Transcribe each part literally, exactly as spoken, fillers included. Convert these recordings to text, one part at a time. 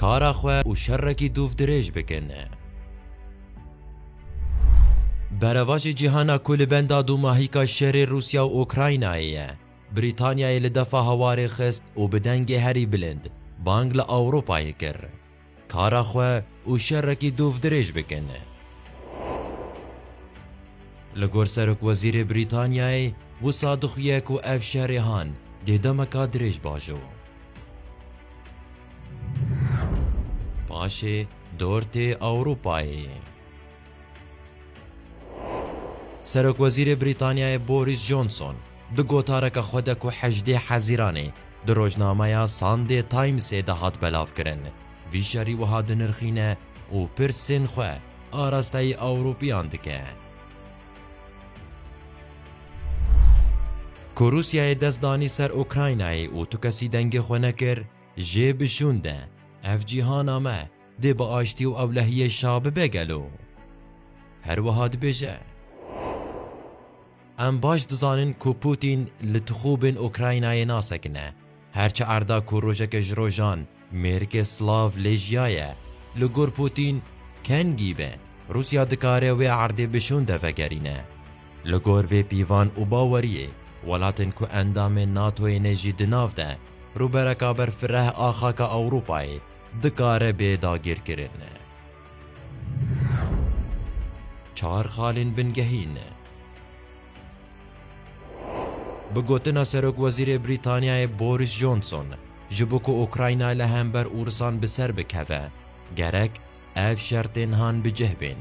kara xwe û şerekî dûvdirêj bikin. Berevajê cîhana ku li benda dûmahîka şerê Rûsya û Ukraynayê ye, Brîtanyayê li defa hewarê xist û bi dengê herî bilind bang li Ewropayê kir, kara xwe û şerekî dûvdirêj bikin. Li gor Serokwezîrê Brîtanyayê, wisa dixuye ku ev şerê han dê demeka dirêj bajo. Paşê dor tê Ewropayê. Serokwezîrê Brîtanyayê Boris Johnson di gotareke xwe de ku hejdê Hezîranê di rojnameya Sunday Timesê de hat belavkirin, vî şerî wiha dinirxîne û pirsên xwe arasteyî Ewropiyan dike. Ku Rûsyayê dest danî ser Ukraynayê û tu kesî dengê xwe nekir, jê bi şûn de, ev cîhana me dê bi aştî û ewlehiyê şa bibe gelo. Her wiha dibêje, Em baş dizanin ku Putin li tixûbên Ukraynayê nasekine. Her çi erda ku rojeke ji rojan mêrikê Slav lê jiyaye, li gor Putin kengî be, Rûsya dikare wê erdê bi şûn de vegerîne. Li gor vê pîvan û baweriyê, welatên ku endamên NATOyê ne jî di nav de rûbereka berfireh a xaka Ewropayê dikare bê dagîrkirin. Çar xalên bingehîn. Bi gotina Serokwezîrê Brîtanyayê Boris Johnson, ji bo ku Ukrayna li hember Ûrisan bi ser bikeve, gerek ev şertên han bi cih bên.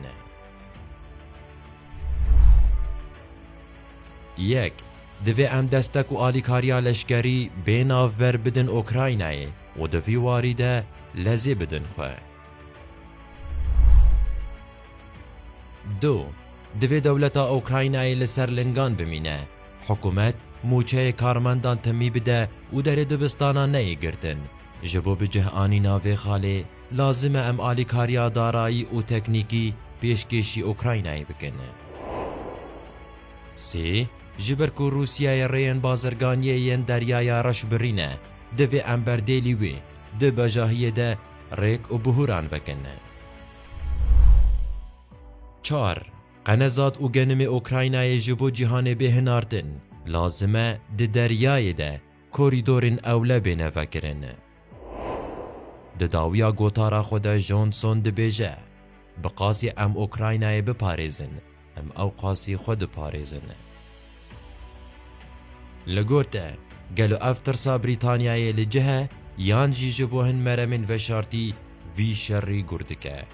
Yek, divê em destek û alîkariya leşkerî bê navber bidin Ukraynayê û di vî warî de lezê bidin xwe. Du, divê dewleta Ukraynayê li ser lingan bimîne. Hikûmet mûçeyê karmendan timî bide û derê dibistana neyê girtin. Ji bo bi cih anîna vê xalê, lazim e em alîkariya darayî û teknîkî pêşkêşî Ukraynayê bikin. Sê, ji ber ku Rûsyayê rêyên bazirganiyê yên Deryaya Reş birîne, divê em berdêlî wê di bejahiyê de rêk û bihûran vekin. Çar, qenezat û genimê Ukraynayê ji bo cîhanê bê hinartin, lazim e di deryayê de korîdorên ewle bêne vekirin. Di dawiya gotara xwe de Johnson dibêje, Bi qasî em Ukraynayê biparêzin, em ew qasî xwe diparêzin. Li gor te, gelo ev tirsa Brîtanyayê li cih e, yan jî ji bo hin meremên veşartî vî şerî gur dike?